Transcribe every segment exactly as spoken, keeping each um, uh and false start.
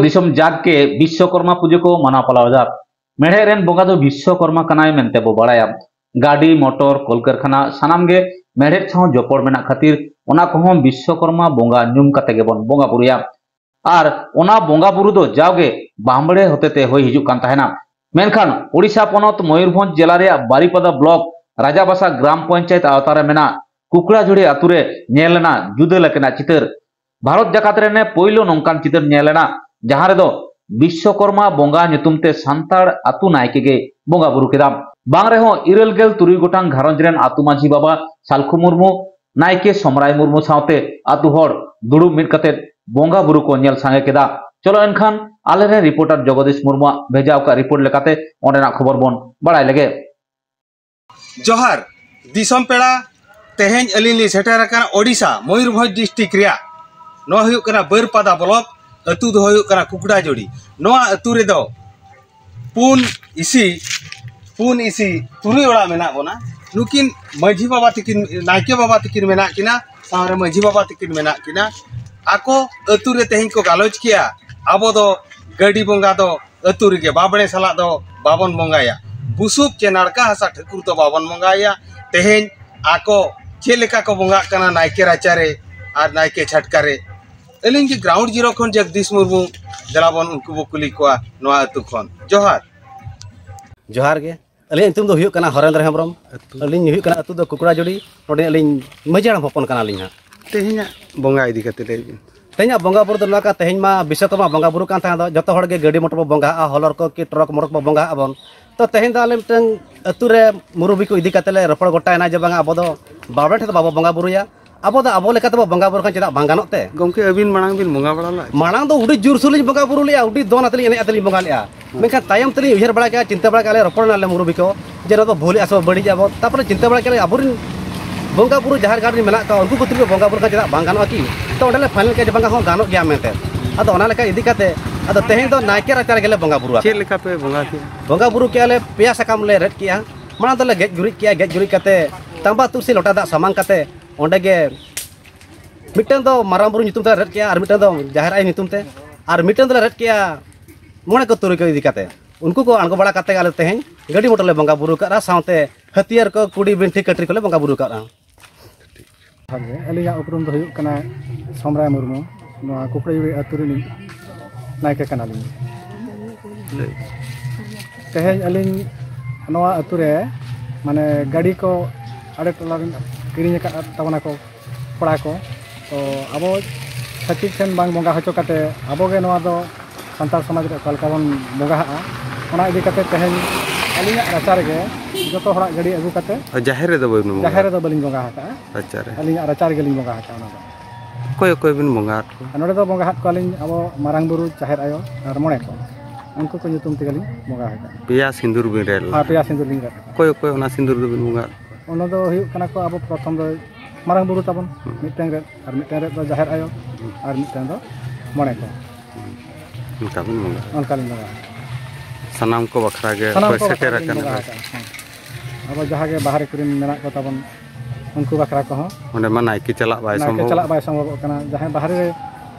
ᱫᱤᱥᱚᱢ ᱡᱟᱠ ᱜᱮ ᱵᱤᱥᱥᱚᱠᱚᱨᱢᱟ ᱯᱩᱡᱟᱹ ᱠᱚ ᱢᱟᱱᱟᱣ ᱯᱟᱞᱟᱣ ᱮᱫᱟ᱾ ᱢᱮᱲᱦᱮᱫ ᱨᱮᱱ ᱵᱚᱸᱜᱟ ᱫᱚ ᱵᱤᱥᱥᱚᱠᱚᱨᱢᱟ ᱠᱟᱱᱟᱭ ᱢᱮᱱᱛᱮ ᱵᱚ ᱵᱟᱲᱟᱭᱟ᱾ ᱜᱟᱹᱰᱤ, ᱢᱚᱴᱚᱨ, ᱠᱚᱞᱠᱟᱨᱠᱷᱟᱱᱟ ᱥᱟᱱᱟᱢ ᱜᱮ ᱢᱮᱲᱦᱮᱫ ᱥᱟᱶ ᱡᱚᱯᱚᱲ ᱢᱮᱱᱟᱜ ᱠᱷᱟᱹᱛᱤᱨ ᱚᱱᱟ ᱠᱚᱦᱚᱸ ᱵᱤᱥᱥᱚᱠᱚᱨᱢᱟ ᱵᱚᱸᱜᱟ ᱧᱩᱢ ᱠᱟᱛᱮ ᱜᱮᱵᱚᱱ ᱵᱚᱸᱜᱟ ᱵᱩᱨᱩᱭᱟ᱾ ᱟᱨ ᱚᱱᱟ ᱵᱚᱸᱜᱟ ᱵᱩᱨᱩ ᱫᱚ ᱡᱟᱣᱜᱮ ᱵᱟᱢᱵᱲᱮ ᱦᱚᱛᱮᱛᱮ ᱦᱩᱭ ᱦᱤᱡᱩᱜ ᱠᱟᱱ ᱛᱟᱦᱮᱱᱟ᱾ ᱢᱮᱱᱠᱷᱟᱱ ᱳᱰᱤᱥᱟ ᱯᱚᱱᱚᱛ ᱢᱚᱭᱩᱨᱵᱷᱚᱸᱡᱽ ᱡᱮᱞᱟ ᱨᱮᱭᱟᱜ ᱵᱟᱨᱤᱯᱟᱫᱟ ᱵᱞᱚᱠ ᱨᱟᱡᱟᱵᱟᱥᱟ ᱜᱨᱟᱢ ᱯᱚᱧᱪᱟᱭᱮᱛ ᱟᱣᱛᱟ ᱨᱮ ᱢᱮᱱᱟᱜ ᱠᱩᱠᱲᱟᱡᱷᱩᱲᱤ ᱟᱛᱳ ᱨᱮ ᱧᱮᱞ ᱞᱮᱱᱟ ᱡᱩᱫᱟᱹ ᱞᱮᱠᱟᱱᱟᱜ ᱪᱤᱛᱟᱹᱨ᱾ ᱵᱷᱟᱨᱚᱛ ᱡᱟᱠᱟᱛ ᱨᱮ ᱱᱮ ᱯᱳᱭᱞᱳ ᱱᱚᱝᱠᱟᱱ ᱪᱤᱛᱟᱹᱨ ᱧᱮᱞ ᱞᱮᱱᱟ, ᱡᱟᱦᱟᱸ ᱨᱮᱫᱚ ᱵᱤᱥᱥᱚᱠᱚᱨᱢᱟ ᱵᱚᱸᱜᱟ ᱧᱩᱛᱩᱢ ᱛᱮ ᱥᱟᱱᱛᱟᱲ ᱟᱛᱳ ᱱᱟᱭᱠᱮ ᱜᱮ ᱵᱚᱸᱜᱟ ᱵᱩᱨᱩ ᱠᱮᱫᱟ᱾ ᱵᱟᱝ ᱨᱮᱦᱚᱸ ᱤᱨᱟᱹᱞ ᱜᱮᱞ ᱛᱩᱨᱩᱭ ᱜᱚᱴᱟᱝ ᱜᱷᱟᱨᱚᱸᱡᱽ ᱨᱮᱱ ᱟᱛᱳ ᱢᱟᱹᱡᱷᱤ ᱵᱟᱵᱟ ᱥᱟᱞᱠᱷᱩ ᱢᱩᱨᱢᱩ, ᱱᱟᱭᱠᱮ ᱥᱚᱢᱨᱟᱭ ᱢᱩᱨᱢᱩ ᱥᱟᱶᱛᱮ ᱟᱛᱳ ᱦᱚᱲ ᱫᱩᱲᱩᱵ ᱢᱤᱫ ᱠᱟᱛᱮ ᱵᱚᱸᱜᱟ ᱵᱩᱨᱩ ᱠᱚ ᱧᱮᱞ ᱥᱟᱸᱜᱮ ᱠᱮᱫᱟ᱾ ᱪᱚᱞᱚ ᱮᱱᱠᱷᱟᱱ ᱟᱞᱮᱨᱮᱱ ᱨᱤᱯᱳᱨᱴᱟᱨ ᱡᱚᱜᱚᱫᱤᱥ ᱢᱩᱨᱢᱩᱣᱟᱜ ᱵᱷᱮᱡᱟ ᱟᱠᱟᱫ ᱨᱤᱯᱳᱨᱴ ᱞᱮᱠᱟᱛᱮ ᱚᱸᱰᱮᱱᱟᱜ ᱠᱷᱚᱵᱚᱨ ᱵᱚᱱ ᱵᱟᱲᱟᱭ ᱞᱮᱜᱮ᱾ ᱡᱚᱦᱟᱨ ᱫᱤᱥᱚᱢ ᱯᱮᱲᱟ, ᱛᱮᱦᱮᱧ ᱟᱹᱞᱤᱧ ᱞᱤᱧ ᱥᱮᱴᱮᱨ ᱟᱠᱟᱱᱟ ᱳᱰᱤᱥᱟ, ᱢᱚᱭᱩᱨᱵᱷᱚᱸᱡᱽ ᱰᱤᱥᱴᱨᱤᱠᱴ ᱨᱮᱭᱟᱜ᱾ ᱱᱚᱣᱟ ᱦᱩᱭᱩᱜ ᱠᱟᱱᱟ ᱵᱟᱹᱨᱯᱟᱫᱟ ᱵᱞᱚᱠ, ᱟᱹᱛᱩ ᱫᱚ ᱦᱩᱭᱩᱜ ᱠᱟᱱᱟ ᱠᱩᱠᱰᱟᱡᱳᱲᱤ᱾ ᱱᱚᱣᱟ ᱟᱹᱛᱩ ᱨᱮᱫᱚ ᱯᱩᱱ ᱤᱥᱤ, ᱯᱩᱱ ᱤᱥᱤ ᱛᱩᱨᱩᱭ ᱚᱲᱟᱜ ᱢᱮᱱᱟᱜ ᱵᱚᱱᱟ᱾ ᱱᱩᱠᱤᱱ ᱢᱟᱹᱡᱷᱤ ᱵᱟᱵᱟ ᱛᱟᱹᱠᱤᱱ, ᱱᱟᱭᱠᱮ ᱵᱟᱵᱟ ᱛᱟᱹᱠᱤᱱ ᱢᱮᱱᱟᱜ ᱠᱤᱱᱟ, ᱥᱟᱶᱨᱮ ᱢᱟᱹᱡᱷᱤ ᱵᱟᱵᱟ ᱛᱟᱹᱠᱤᱱ ᱢᱮᱱᱟᱜ ᱠᱤᱱᱟ᱾ ᱟᱠᱚ ᱟᱹᱛᱩ ᱨᱮ ᱛᱮᱦᱮᱧ ᱠᱚ ᱜᱟᱞᱚᱪ ᱠᱮᱜᱼᱟ, ᱟᱵᱚ ᱫᱚ ᱜᱟᱹᱰᱤ ᱵᱚᱸᱜᱟ ᱫᱚ ᱟᱹᱛᱩ ᱨᱮᱜᱮ, ᱵᱟᱵᱲᱮ ᱥᱟᱞᱟᱜ ᱫᱚ ᱵᱟᱵᱚᱱ ᱵᱚᱸᱜᱟᱭᱟ᱾ ᱵᱩᱥᱩᱵ ᱪᱮ ᱱᱟᱲᱠᱟ ᱦᱟᱥᱟ ᱴᱷᱟᱹᱠᱩᱨ ᱫᱚ ᱵᱟᱵᱚᱱ ᱵᱚᱸᱜᱟᱭᱟ᱾ ᱛᱮᱦᱮᱧ ᱟᱠᱚ ᱪᱮᱫ ᱞᱮᱠᱟ ᱠᱚ ᱵᱚᱸᱜᱟᱜ ᱠᱟᱱᱟ ᱱᱟᱭᱠᱮ ᱨᱟᱪᱟᱨᱮ ᱟᱨ ᱱᱟᱭᱠᱮ ᱪᱷᱟᱴᱠᱟ ᱨᱮ, ᱟᱹᱞᱤᱧ ᱜᱮ ᱜᱨᱟᱣᱩᱱᱰ ᱡᱤᱨᱳ ᱠᱷᱚᱱ ᱡᱚᱜᱽᱫᱤᱥ ᱢᱩᱨᱢᱩ, ᱫᱮᱞᱟ ᱵᱚᱱ ᱩᱱᱠᱩ ᱵᱚ ᱠᱩᱞᱤ ᱠᱚᱣᱟ ᱱᱚᱣᱟ ᱟᱹᱛᱩ ᱠᱷᱚᱱ᱾ ᱡᱚᱦᱟᱨ᱾ ᱡᱚᱦᱟᱨ ᱜᱮ᱾ ᱟᱹᱞᱤᱧᱟᱜ ᱧᱩᱛᱩᱢ ᱫᱚ ᱦᱩᱭᱩᱜ ᱠᱟᱱᱟ ᱦᱚᱨᱮᱱᱫᱨᱚ ᱦᱮᱢᱵᱨᱚᱢ᱾ ᱟᱹᱛᱩ? ᱟᱹᱞᱤᱧ ᱦᱩᱭᱩᱜ ᱠᱟᱱᱟ, ᱟᱹᱛᱩ ᱫᱚ ᱠᱩᱠᱲᱟᱡᱩᱲᱤ᱾ ᱱᱚᱰᱮ ᱟᱹᱞᱤᱧ ᱢᱟᱹᱡᱷᱤ ᱦᱟᱲᱟᱢ ᱦᱚᱯᱚᱱ ᱠᱟᱱᱟᱞᱤᱧ ᱦᱟᱸᱜ᱾ ᱛᱮᱦᱮᱧᱟᱜ ᱵᱚᱸᱜᱟ ᱤᱫᱤ ᱠᱟᱛᱮ ᱞᱟᱹᱭ ᱵᱤᱱ᱾ ᱛᱮᱦᱮᱧᱟᱜ ᱵᱚᱸᱜᱟ ᱵᱩᱨᱩ ᱫᱚ ᱱᱚᱣᱟ ᱠᱟᱱᱟ, ᱛᱮᱦᱮᱧ ᱢᱟ ᱵᱤᱥᱥᱚᱠᱚᱨᱢᱟ ᱵᱚᱸᱜᱟ ᱵᱩᱨᱩ ᱠᱟᱱ ᱛᱟᱦᱮᱸ ᱫᱚ, ᱡᱚᱛᱚ ᱦᱚᱲ ᱜᱮ ᱜᱟᱹᱰᱤ ᱢᱚᱴᱚᱨ ᱵᱚ ᱵᱚᱸᱜᱟᱜᱼᱟ, ᱦᱚᱞᱚᱨ ᱠᱚ ᱠᱤ ᱴᱨᱚᱠ ᱢᱚᱴᱚᱨ ᱠᱚ ᱵᱚᱸᱜᱟᱜ ᱟᱵᱚᱱ᱾ ᱛᱚ ᱛᱮᱦᱮᱧ ᱫᱚ ᱟᱞᱮ ᱢᱤᱫᱴᱟᱝ ᱟᱹᱛᱩ ᱨᱮ ᱢᱩᱨᱩᱵᱤ ᱠᱚ ᱤᱫᱤ ᱠᱟᱛᱮ ᱞᱮ ᱨᱚᱯᱚᱲ ᱜᱚᱴᱟᱭᱮᱱᱟ ᱡᱮ ᱵᱟᱝᱟ, ᱟᱵᱚ ᱫᱚ ᱵᱟᱵᱲᱮ ᱴᱷᱮᱱ ᱫᱚ ᱵᱟᱵᱚ ᱵᱚᱸᱜᱟ ᱵᱩᱨᱩᱭᱟ, ᱟᱵᱚ ᱫᱚ ᱟᱵᱚ ᱞᱮᱠᱟ ᱛᱮᱵᱚ ᱵᱚᱸᱜᱟ ᱵᱩᱨᱩ ᱠᱷᱟᱱ ᱪᱮᱫᱟᱜ ᱵᱟᱝ ᱜᱟᱱᱚᱜ ᱛᱮ? ᱜᱚᱢᱠᱮ, ᱟᱹᱵᱤᱱ ᱢᱟᱲᱟᱝ ᱵᱤᱱ ᱵᱚᱸᱜᱟ ᱵᱟᱲᱟ ᱞᱮᱫ? ᱢᱟᱲᱟᱝ ᱫᱚ ᱟᱹᱰᱤ ᱡᱳᱨᱥᱳᱨ ᱞᱤᱧ ᱵᱚᱸᱜᱟ ᱵᱩᱨᱩ ᱞᱮᱫᱼᱟ, ᱟᱹᱰᱤ ᱫᱚᱱ ᱟᱛᱮ ᱞᱤᱧ ᱮᱱᱮᱡ ᱟᱛᱮ ᱞᱤᱧ ᱵᱚᱸᱜᱟ ᱞᱮᱫᱼᱟ᱾ ᱢᱮᱱᱠᱷᱟᱱ ᱛᱟᱭᱚᱢ ᱛᱮᱞᱤᱧ ᱩᱭᱦᱟᱹᱨ ᱵᱟᱲᱟ ᱠᱮᱫᱼᱟ, ᱪᱤᱱᱛᱟᱹ ᱵᱟᱲᱟ ᱠᱮᱫᱼᱟ ᱞᱮ, ᱨᱚᱯᱚᱲ ᱮᱱᱟᱞᱮ ᱢᱩᱨᱩᱵᱤ ᱠᱚ, ᱡᱮ ᱱᱚᱣᱟ ᱫᱚ ᱵᱷᱩᱞᱮᱜᱼᱟ ᱥᱮ ᱵᱟᱹᱲᱤᱡ ᱟᱵᱚ᱾ ᱛᱟᱨᱯᱚᱨᱮ ᱪᱤᱱᱛᱟᱹ ᱵᱟᱲᱟ ᱠᱮᱫᱼᱟ ᱞᱮ, ᱟᱵᱚᱨᱮᱱ ᱵᱚᱸᱜᱟ ᱵᱩᱨᱩ ᱡᱟᱦᱮᱨ ᱜᱟᱲ ᱨᱮ ᱢᱮᱱᱟᱜ ᱠᱚᱣᱟ, ᱩᱱᱠᱩ ᱠᱚ ᱛᱩᱞᱩᱡ ᱵᱚᱸᱜᱟ ᱵᱩᱨᱩ ᱠᱷᱟᱱ ᱪᱮᱫᱟᱜ ᱵᱟᱝ ᱜᱟᱱᱚᱜᱼᱟ ᱠᱤ? ᱛᱚ ᱚᱸᱰᱮ ᱞᱮ ᱯᱷᱟᱭᱱᱟᱞ ᱠᱮᱫᱼᱟ ᱡᱮ ᱵᱟᱝᱟ, ᱦᱚᱸ ᱜᱟᱱᱚᱜ ᱜᱮᱭᱟ ᱢᱮᱱᱛᱮ᱾ ᱟᱫᱚ ᱚᱱᱟ ᱞᱮᱠᱟ ᱤᱫᱤ ᱠᱟᱛᱮ ᱟᱫᱚ ᱛᱮᱦᱮᱧ ᱫᱚ ᱱᱟᱭᱠᱮ ᱨᱟᱪᱟ ᱨᱮᱜᱮ ᱞᱮ ᱵᱚᱸᱜᱟ ᱵᱩᱨᱩ ᱟᱠᱟᱫᱼᱟ᱾ ᱪᱮᱫ ᱞᱮᱠᱟ ᱯᱮ ᱵᱚᱸᱜᱟ ᱠᱮᱫᱼᱟ? ᱵᱚᱸᱜᱟ ᱵᱩᱨᱩ ᱠᱮᱫᱼᱟ ᱞᱮ, ᱯᱮᱭᱟ ᱥᱟᱠᱟᱢ ᱞᱮ ᱨᱮᱫ ᱠᱮᱫᱼᱟ᱾ ᱢᱟᱲᱟᱝ ᱫᱚᱞᱮ ᱜᱮᱡ ᱜᱩᱨᱤᱡ ᱠᱮᱫᱼᱟ, ᱜᱮᱡ ᱜᱩᱨᱤᱡ ᱠᱟᱛᱮ ᱛᱟᱢᱵᱟ ᱛᱩᱨᱥᱤ ᱞᱚᱴᱟ ᱫᱟᱜ ᱥᱟᱢᱟᱝ ᱠᱟᱛᱮ ᱚᱸᱰᱮ ᱜᱮ ᱢᱤᱫᱴᱟᱝ ᱫᱚ ᱢᱟᱨᱟᱝ ᱵᱩᱨᱩ ᱧᱩᱛᱩᱢ ᱛᱮᱞᱮ ᱨᱮᱫ ᱠᱮᱜᱼᱟ, ᱟᱨ ᱢᱤᱫᱴᱟᱝ ᱫᱚ ᱡᱟᱦᱮᱨ ᱟᱭᱳ ᱧᱩᱛᱩᱢ ᱛᱮ᱾ ᱟᱨ ᱢᱤᱫᱴᱟᱝ ᱫᱚᱞᱮ ᱨᱮᱫ ᱠᱮᱜᱼᱟ ᱢᱚᱬᱮ ᱠᱚ ᱛᱩᱨᱩᱭ ᱠᱚ ᱤᱫᱤ ᱠᱟᱛᱮ᱾ ᱩᱱᱠᱩ ᱠᱚ ᱟᱬᱜᱚ ᱵᱟᱲᱟ ᱠᱟᱛᱮ ᱟᱞᱮ ᱛᱮᱦᱮᱧ ᱜᱟᱹᱰᱤ ᱢᱚᱴᱚᱨ ᱞᱮ ᱵᱚᱸᱜᱟ ᱵᱩᱨᱩ ᱠᱟᱜᱼᱟ, ᱥᱟᱶᱛᱮ ᱦᱟᱹᱛᱭᱟᱹᱨ ᱠᱚ, ᱠᱩᱰᱤ, ᱵᱤᱱᱴᱷᱤ, ᱠᱟᱹᱴᱨᱤ ᱠᱚᱞᱮ ᱵᱚᱸᱜᱟ ᱵᱩᱨᱩ ᱠᱟᱜᱼᱟ᱾ ᱡᱚᱦᱟᱨ ᱜᱮ᱾ ᱟᱹᱞᱤᱧᱟᱜ ᱩᱯᱨᱩᱢ ᱫᱚ ᱦᱩᱭᱩᱜ ᱠᱟᱱᱟ ᱥᱚᱢᱨᱟᱭ ᱢᱩᱨᱢᱩ, ᱱᱚᱣᱟ ᱠᱩᱠᱲᱟᱡᱩᱲᱤ ᱟᱹᱛᱩ ᱨᱤᱱᱤᱡ ᱱᱟᱭᱠᱮ ᱠᱟᱱᱟᱞᱤᱧ᱾ ᱛᱮᱦᱮᱧ ᱟᱹᱞᱤᱧ ᱱᱚᱣᱟ ᱟᱹᱛᱩ ᱨᱮ ᱢᱟᱱᱮ ᱜᱟᱹᱰᱤ ᱠᱚ ᱟᱲᱮ ᱴᱚᱞᱟ ᱨᱮᱱ ᱠᱤᱨᱤᱧ ᱟᱠᱟᱫ ᱛᱟᱵᱚᱱᱟ ᱠᱚ ᱠᱚᱲᱟ ᱠᱚ, ᱛᱚ ᱟᱵᱚ ᱪᱷᱟᱹᱛᱤᱠ ᱴᱷᱮᱱ ᱵᱟᱝ ᱵᱚᱸᱜᱟ ᱦᱚᱪᱚ ᱠᱟᱛᱮ ᱟᱵᱚ ᱜᱮ ᱱᱚᱣᱟ ᱫᱚ ᱥᱟᱱᱛᱟᱲ ᱥᱚᱢᱟᱡᱽ ᱨᱮ ᱚᱠᱟ ᱞᱮᱠᱟ ᱵᱚᱱ ᱵᱚᱸᱜᱟ ᱦᱟᱜᱼᱟ, ᱚᱱᱟ ᱤᱫᱤ ᱠᱟᱛᱮ ᱛᱮᱦᱮᱧ ᱟᱹᱞᱤᱧᱟᱜ ᱨᱟᱪᱟ ᱨᱮᱜᱮ ᱡᱚᱛᱚ ᱦᱚᱲᱟᱜ ᱜᱟᱹᱰᱤ ᱟᱹᱜᱩ ᱠᱟᱛᱮ ᱟᱨ ᱡᱟᱦᱮᱨ ᱨᱮᱫᱚ ᱵᱟᱹᱵᱤᱱ ᱵᱚᱸᱜᱟ ᱡᱟᱦᱮᱨ ᱨᱮᱫᱚ ᱵᱟᱹᱞᱤᱧ ᱵᱚᱸᱜᱟ ᱟᱠᱟᱫᱼᱟ᱾ ᱟᱪᱪᱷᱟ ᱨᱮ᱾ ᱟᱹᱞᱤᱧᱟᱜ ᱨᱟᱪᱟ ᱨᱮᱜᱮᱞᱤᱧ ᱵᱚᱸᱜᱟ ᱟᱠᱟᱫᱼᱟ ᱚᱱᱟ ᱫᱚ᱾ ᱚᱠᱚᱭ ᱚᱠᱚᱭ ᱵᱤᱱ ᱵᱚᱸᱜᱟ ᱟᱫ ᱠᱚᱣᱟ? ᱟᱨ ᱱᱚᱰᱮ ᱫᱚ ᱵᱚᱸᱜᱟ ᱟᱫ ᱠᱚᱣᱟᱞᱤᱧ ᱟᱵᱚ ᱢᱟᱨᱟᱝ ᱵᱩᱨᱩ, ᱡᱟᱦᱮᱨ ᱟᱭᱳ ᱟᱨ ᱢᱚᱬᱮ ᱠᱚ, ᱩᱱᱠᱩ ᱠᱚ ᱧᱩᱛᱩᱢ ᱛᱮᱜᱮᱞᱤᱧ ᱵᱚᱸᱜᱟ ᱟᱠᱟᱫᱼᱟ᱾ ᱯᱮᱭᱟ ᱥᱤᱸᱫᱩᱨ ᱵᱤᱱ ᱨᱮᱫ ᱞᱮᱫᱟ᱾ ᱦᱮᱸ, ᱯᱮᱭᱟ ᱥᱤᱸᱫᱩᱨ ᱞᱤᱧ ᱨᱮᱫ ᱟᱠᱟᱫᱼᱟ᱾ ᱚᱠᱚᱭ ᱚᱠᱚᱭ ᱚᱱᱟ ᱥᱤᱸᱫᱩᱨ ᱫᱚᱵᱤᱱ ᱵᱚᱸᱜᱟ ᱟᱫ ᱠᱚᱣᱟ? ᱚᱱᱟ ᱫᱚ ᱦᱩᱭᱩᱜ ᱠᱟᱱᱟ ᱠᱚ ᱟᱵᱚ ᱯᱨᱚᱛᱷᱚᱢ ᱫᱚ ᱢᱟᱨᱟᱝ ᱵᱩᱨᱩ ᱛᱟᱵᱚᱱ, ᱦᱩᱸ᱾ ᱢᱤᱫᱴᱟᱝ ᱨᱮᱫ, ᱟᱨ ᱢᱤᱫᱴᱟᱝ ᱨᱮᱫ ᱫᱚ ᱡᱟᱦᱮᱨ ᱟᱭᱳ, ᱦᱩᱸ᱾ ᱟᱨ ᱢᱤᱫᱴᱟᱝ ᱫᱚ ᱢᱚᱬᱮ ᱠᱚ᱾ ᱦᱩᱸ᱾ ᱚᱱᱠᱟ ᱵᱚᱱ ᱵᱚᱸᱜᱟ᱾ ᱚᱱᱠᱟ ᱞᱤᱧ ᱵᱚᱸᱜᱟ᱾ ᱥᱟᱱᱟᱢ ᱠᱚ ᱵᱟᱠᱷᱨᱟ ᱜᱮ ᱥᱟᱱᱟᱢ ᱦᱚᱭ ᱠᱚ ᱥᱮᱴᱮᱨ ᱵᱟᱠᱷᱨᱟ ᱞᱤᱧ ᱟᱠᱟᱱᱟ ᱵᱚᱸᱜᱟ ᱵᱚᱱ᱾ ᱟᱠᱟᱫᱼᱟ᱾ ᱦᱮᱸ᱾ ᱟᱵᱚ ᱡᱟᱦᱟᱸ ᱜᱮ ᱵᱟᱦᱨᱮ ᱠᱚᱨᱮᱱ ᱢᱮᱱᱟᱜ ᱠᱚ ᱛᱟᱵᱚᱱ, ᱩᱱᱠᱩ ᱵᱟᱠᱷᱨᱟ ᱠᱚᱦᱚᱸ᱾ ᱚᱸᱰᱮ ᱢᱟ ᱱᱟᱭᱠᱮ ᱪᱟᱞᱟᱜ ᱵᱟᱭ ᱱᱟᱭᱠᱮ ᱥᱚᱢᱵᱷᱚᱵᱚᱜ᱾ ᱪᱟᱞᱟᱜ ᱵᱟᱭ ᱥᱚᱢᱵᱷᱚᱵᱚᱜ ᱠᱟᱱᱟ᱾ ᱡᱟᱦᱟᱸᱭ ᱵᱟᱦᱨᱮ ᱨᱮ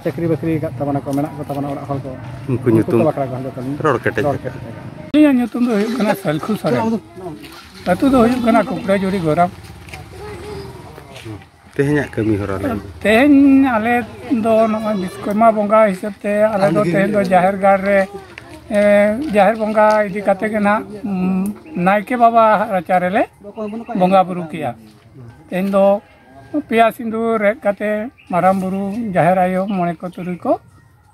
ᱪᱟᱹᱠᱨᱤ ᱵᱟᱹᱠᱨᱤ ᱟᱠᱟᱫ ᱛᱟᱵᱚᱱᱟ ᱠᱚ, ᱢᱮᱱᱟᱜ ᱠᱚ ᱛᱟᱵᱚᱱᱟ ᱚᱲᱟᱜ ᱦᱚᱲ ᱠᱚ, ᱩᱱᱠᱩ ᱩᱱᱠᱩ ᱧᱩᱛᱩᱢ ᱠᱚ ᱵᱟᱠᱷᱨᱟ ᱠᱚᱦᱚᱸ ᱡᱚᱛᱚ ᱞᱤᱧ ᱨᱚᱲ ᱠᱮᱴᱮᱡ ᱨᱚᱲ ᱟᱠᱟᱫᱼᱟ᱾ ᱠᱮᱴᱮᱡ ᱟᱠᱟᱫᱼᱟ᱾ ᱟᱹᱞᱤᱧᱟᱜ ᱧᱩᱛᱩᱢ ᱫᱚ ᱦᱩᱭᱩᱜ ᱠᱟᱱᱟ ᱥᱟᱞᱠᱷᱩ ᱥᱚᱨᱮᱱ᱾ ᱟᱹᱛᱩ ᱫᱚ ᱦᱩᱭᱩᱜ ᱠᱟᱱᱟ ᱠᱩᱠᱲᱟᱡᱩᱲᱤ ᱜᱚᱨᱟᱢ᱾ ᱛᱮᱦᱮᱧᱟᱜ ᱠᱟᱹᱢᱤ ᱦᱚᱨᱟ ᱞᱟᱹᱭ ᱢᱮ᱾ ᱛᱮᱦᱮᱧ ᱟᱞᱮ ᱫᱚ ᱱᱚᱜᱼᱚᱭ ᱵᱤᱥᱠᱚᱨᱢᱟ ᱵᱚᱸᱜᱟ ᱦᱤᱥᱟᱹᱵ ᱛᱮ ᱟᱞᱮ ᱫᱚ ᱛᱮᱦᱮᱧ ᱫᱚ ᱡᱟᱦᱮᱨ ᱜᱟᱲ ᱨᱮ, ᱮ, ᱡᱟᱦᱮᱨ ᱵᱚᱸᱜᱟ ᱤᱫᱤ ᱠᱟᱛᱮ ᱜᱮ ᱱᱟᱦᱟᱜ, ᱩᱢ, ᱱᱟᱭᱠᱮ ᱵᱟᱵᱟ ᱨᱟᱪᱟ ᱨᱮᱞᱮ ᱵᱚᱸᱜᱟ ᱵᱩᱨᱩ ᱠᱮᱜᱼᱟ᱾ ᱛᱮᱦᱮᱧ ᱫᱚ ᱯᱮᱭᱟ ᱥᱤᱸᱫᱩᱨ ᱨᱮᱫ ᱠᱟᱛᱮ ᱢᱟᱨᱟᱝ ᱵᱩᱨᱩ, ᱡᱟᱦᱮᱨ ᱟᱭᱳ, ᱢᱚᱬᱮ ᱠᱚ ᱛᱩᱨᱩᱭ ᱠᱚ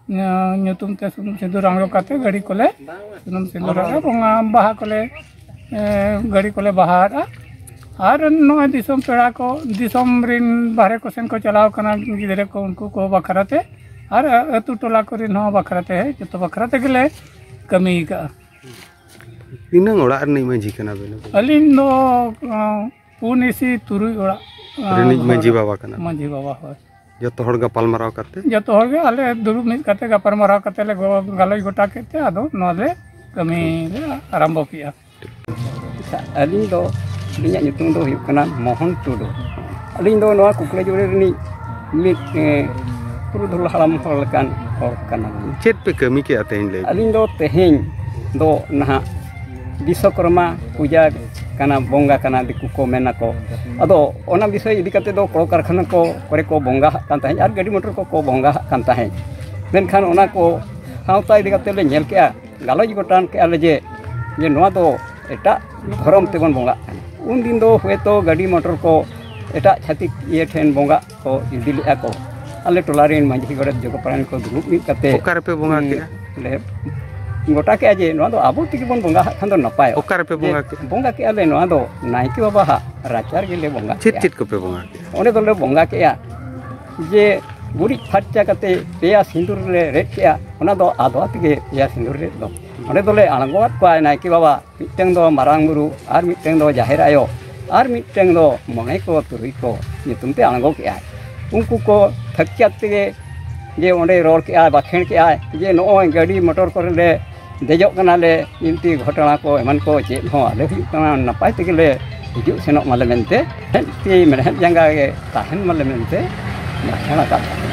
ᱧᱩ-, ᱧᱩᱛᱩᱢ ᱛᱮ ᱥᱩᱱᱩᱢ ᱥᱤᱸᱫᱩᱨ ᱟᱬᱜᱚ ᱠᱟᱛᱮ ᱜᱟᱹᱰᱤ ᱠᱚᱞᱮ ᱥᱩᱱᱩᱢ ᱥᱤᱸᱫᱩᱨ ᱟᱨ ᱵᱚᱸᱜᱟ ᱵᱟᱦᱟ ᱠᱚᱞᱮ, ᱮ, ᱜᱟᱹᱰᱤ ᱠᱚᱞᱮ ᱵᱟᱦᱟ ᱟᱫᱼᱟ᱾ ᱟᱨ ᱱᱚᱜᱼᱚᱭ ᱫᱤᱥᱚᱢ ᱯᱮᱲᱟ ᱠᱚ, ᱫᱤᱥᱚᱢ ᱨᱤᱱ ᱵᱟᱦᱨᱮ ᱠᱚ ᱥᱮᱱ ᱠᱚ ᱪᱟᱞᱟᱣ ᱠᱟᱱᱟ ᱜᱤᱫᱽᱨᱟᱹ ᱠᱚ, ᱩᱱᱠᱩ ᱠᱚ ᱵᱟᱠᱷᱨᱟ ᱛᱮ, ᱟᱨ ᱟᱹᱛᱩ ᱴᱚᱞᱟ ᱠᱚᱨᱮᱱ ᱦᱚᱸ ᱵᱟᱠᱷᱨᱟ ᱛᱮ, ᱡᱚᱛᱚ ᱵᱟᱠᱷᱨᱟ ᱛᱮᱜᱮ ᱞᱮ ᱠᱟᱹᱢᱤ ᱟᱠᱟᱫᱼᱟ᱾ ᱛᱤᱱᱟᱹᱝ ᱚᱲᱟᱜ ᱨᱤᱱᱤᱡ ᱢᱟᱹᱡᱷᱤ ᱠᱟᱱᱟ ᱵᱮᱱ ᱟᱵᱮᱱ? ᱟᱹᱞᱤᱧ ᱫᱚ, ᱟᱸ, ᱯᱩᱱ ᱤᱥᱤ ᱛᱩᱨᱩᱭ ᱚᱲᱟᱜ, ᱟᱸ, ᱨᱤᱱᱤᱡ ᱢᱟᱹᱡᱷᱤ ᱦᱚᱲ᱾ ᱵᱟᱵᱟ ᱠᱟᱱᱟ ᱵᱮᱱ? ᱢᱟᱹᱡᱷᱤ ᱵᱟᱵᱟ, ᱦᱳᱭ᱾ ᱡᱚᱛᱚ ᱦᱚᱲ ᱜᱟᱯᱟᱞ ᱢᱟᱨᱟᱣ ᱠᱟᱛᱮ? ᱡᱚᱛᱚ ᱦᱚᱲ ᱜᱮ ᱟᱞᱮ ᱫᱩᱲᱩᱵ ᱢᱤᱫ ᱠᱟᱛᱮ ᱜᱟᱯᱟᱞ ᱢᱟᱨᱟᱣ ᱠᱟᱛᱮ ᱞᱮ ᱜᱚ-, ᱜᱟᱞᱚᱪ ᱜᱚᱴᱟ ᱠᱮᱫ ᱛᱮ ᱟᱫᱚ ᱱᱚᱣᱟ ᱞᱮ ᱠᱟᱹᱢᱤ ᱞᱮ ᱟᱨᱟᱢᱵᱚ ᱠᱮᱜᱼᱟ᱾ ᱟᱪᱪᱷᱟ, ᱟᱹᱞᱤᱧ ᱫᱚ, ᱟᱹᱞᱤᱧᱟᱜ ᱧᱩᱛᱩᱢ ᱫᱚ ᱦᱩᱭᱩᱜ ᱠᱟᱱᱟ ᱢᱳᱦᱚᱱ ᱴᱩᱰᱩ᱾ ᱟᱹᱞᱤᱧ ᱫᱚ ᱱᱚᱣᱟ ᱠᱩᱠᱲᱟᱡᱩᱲᱤ ᱨᱤᱱᱤᱡ ᱢᱤᱫ, ᱮ, ᱯᱩᱨᱩᱫᱷᱩᱞ ᱦᱟᱲᱟᱢ ᱦᱚᱲ ᱞᱮᱠᱟᱱ ᱦᱚᱲ ᱠᱟᱱᱟᱞᱤᱧ᱾ ᱪᱮᱫ ᱯᱮ ᱠᱟᱹᱢᱤ ᱠᱮᱜᱼᱟ ᱛᱮᱦᱮᱧ, ᱞᱟᱹᱭ ᱵᱤᱱ? ᱟᱹᱞᱤᱧ ᱫᱚ ᱛᱮᱦᱮᱧ ᱫᱚ ᱱᱟᱦᱟᱜ ᱵᱤᱥᱥᱚᱠᱚᱨᱢᱟ ᱯᱩᱡᱟ ᱠᱟᱱᱟ, ᱵᱚᱸᱜᱟ ᱠᱟᱱᱟ, ᱫᱤᱠᱩ ᱠᱚ ᱢᱮᱱᱟᱠᱚ᱾ ᱟᱫᱚ ᱚᱱᱟ ᱵᱤᱥᱚᱭ ᱤᱫᱤ ᱠᱟᱛᱮ ᱫᱚ ᱠᱚᱞᱠᱟᱨᱠᱷᱟᱱᱟ ᱠᱚ ᱠᱚᱨᱮ ᱠᱚ ᱵᱚᱸᱜᱟᱦᱟᱜ ᱠᱟᱱ ᱛᱟᱦᱮᱸᱫ ᱟᱨ ᱜᱟᱹᱰᱤ ᱢᱚᱴᱚᱨ ᱠᱚᱠᱚ ᱵᱚᱸᱜᱟᱦᱟᱜ ᱠᱟᱱ ᱛᱟᱦᱮᱸᱫ᱾ ᱢᱮᱱᱠᱷᱟᱱ ᱚᱱᱟ ᱠᱚ ᱥᱟᱶᱛᱟ ᱤᱫᱤ ᱠᱟᱛᱮ ᱞᱮ ᱧᱮᱞ ᱠᱮᱜᱼᱟ, ᱜᱟᱞᱚᱪ ᱜᱚᱴᱟᱱ ᱠᱮᱜᱼᱟ ᱞᱮ ᱡᱮ, ᱡᱮ ᱱᱚᱣᱟ ᱫᱚ ᱮᱴᱟᱜ ᱫᱷᱚᱨᱚᱢ ᱛᱮᱵᱚᱱ ᱵᱚᱸᱜᱟᱜ ᱠᱟᱱᱟ᱾ ᱩᱱ ᱫᱤᱱ ᱫᱚ ᱦᱚᱭᱛᱳ ᱜᱟᱹᱰᱤ ᱢᱚᱴᱚᱨ ᱠᱚ ᱮᱴᱟᱜ ᱪᱷᱟᱹᱛᱤᱠ ᱤᱭᱟᱹ ᱴᱷᱮᱱ ᱵᱚᱸᱜᱟᱜ ᱠᱚ ᱤᱫᱤ ᱞᱮᱜᱼᱟ ᱠᱚ᱾ ᱟᱞᱮ ᱴᱚᱞᱟ ᱨᱮᱱ ᱢᱟᱹᱡᱷᱤ, ᱜᱚᱰᱮᱛ, ᱡᱚᱜᱚ ᱯᱟᱨᱟᱱᱤᱠ ᱠᱚ ᱫᱩᱲᱩᱵ ᱢᱤᱫ ᱠᱟᱛᱮ ᱚᱠᱟ ᱨᱮᱯᱮ ᱵᱚᱸᱜᱟ ᱩᱸ, ᱠᱮᱜᱼᱟ? ᱞᱮ ᱜᱚᱴᱟ ᱠᱮᱜᱼᱟ ᱡᱮ ᱱᱚᱣᱟ ᱫᱚ ᱟᱵᱚ ᱛᱮᱜᱮ ᱵᱚᱱ ᱵᱚᱸᱜᱟ ᱦᱟᱜ ᱠᱷᱟᱱ ᱫᱚ ᱱᱟᱯᱟᱭᱚᱜᱼᱟ᱾ ᱚᱠᱟ ᱨᱮᱯᱮ ᱡᱮ ᱵᱚᱸᱜᱟ ᱠᱮᱜᱼᱟ? ᱵᱚᱸᱜᱟ ᱠᱮᱜᱼᱟ ᱞᱮ ᱱᱚᱣᱟ ᱫᱚ ᱱᱟᱭᱠᱮ ᱵᱟᱵᱟ ᱦᱟᱜ ᱨᱟᱪᱟ ᱨᱮᱜᱮ ᱞᱮ ᱵᱚᱸᱜᱟ ᱪᱮᱫ ᱠᱮᱜᱼᱟ᱾ ᱪᱮᱫ ᱠᱚᱯᱮ ᱵᱚᱸᱜᱟ ᱠᱮᱜᱼᱟ? ᱚᱸᱰᱮ ᱫᱚᱞᱮ ᱵᱚᱸᱜᱟ ᱠᱮᱜᱼᱟ ᱡᱮ ᱜᱩᱨᱤᱡ ᱯᱷᱟᱨᱪᱟ ᱠᱟᱛᱮ ᱯᱮᱭᱟ ᱥᱤᱸᱫᱩᱨ ᱞᱮ ᱨᱮᱫ ᱠᱮᱜᱼᱟ, ᱚᱱᱟ ᱫᱚ ᱟᱫᱣᱟ ᱛᱮᱜᱮ ᱯᱮᱭᱟ ᱥᱤᱸᱫᱩᱨ ᱨᱮᱫ ᱫᱚ᱾ ᱚᱸᱰᱮ ᱫᱚᱞᱮ ᱟᱬᱜᱚᱣᱟᱫ ᱠᱚᱣᱟ ᱱᱟᱭᱠᱮ ᱵᱟᱵᱟ, ᱢᱤᱫᱴᱟᱝ ᱫᱚ ᱢᱟᱨᱟᱝ ᱵᱩᱨᱩ, ᱟᱨ ᱢᱤᱫᱴᱟᱝ ᱫᱚ ᱡᱟᱦᱮᱨ ᱟᱭᱳ, ᱟᱨ ᱢᱤᱫᱴᱟᱝ ᱫᱚ ᱢᱚᱬᱮ ᱠᱚ ᱛᱩᱨᱩᱭ ᱠᱚ ᱧᱩᱛᱩᱢ ᱛᱮ ᱟᱬᱜᱚ ᱠᱮᱜᱼᱟᱭ᱾ ᱩᱱᱠᱩ ᱠᱚ ᱥᱟᱹᱠᱷᱭᱟᱛ ᱛᱮᱜᱮ ᱡᱮ ᱚᱸᱰᱮ ᱨᱚᱲ ᱠᱮᱜᱼᱟᱭ, ᱵᱟᱠᱷᱮᱲ ᱠᱮᱜᱼᱟᱭ ᱡᱮ ᱱᱚᱜᱼᱚᱭ ᱜᱟᱹᱰᱤ ᱢᱚᱴᱚᱨ ᱠᱚᱨᱮ ᱞᱮ ᱫᱮᱡᱚᱜ ᱠᱟᱱᱟᱞᱮ, ᱵᱤᱱᱛᱤ ᱜᱷᱚᱴᱚᱱᱟ ᱠᱚ ᱮᱢᱟᱱ ᱠᱚ ᱪᱮᱫ ᱦᱚᱸ ᱟᱞᱮ ᱦᱩᱭᱩᱜ ᱠᱟᱱᱟ, ᱱᱟᱯᱟᱭ ᱛᱮᱜᱮ ᱞᱮ ᱦᱤᱡᱩᱜ ᱥᱮᱱᱚᱜ ᱢᱟᱞᱮ ᱢᱮᱱᱛᱮ ᱢᱮᱬᱦᱮᱫ ᱛᱤ ᱢᱮᱬᱦᱮᱫ ᱡᱟᱸᱜᱟ ᱜᱮ ᱛᱟᱦᱮᱱ ᱢᱟᱞᱮ ᱢᱮᱱᱛᱮ ᱵᱟᱠᱷᱮᱲ ᱟᱠᱟᱫ ᱛᱟᱦᱮᱸᱫ᱾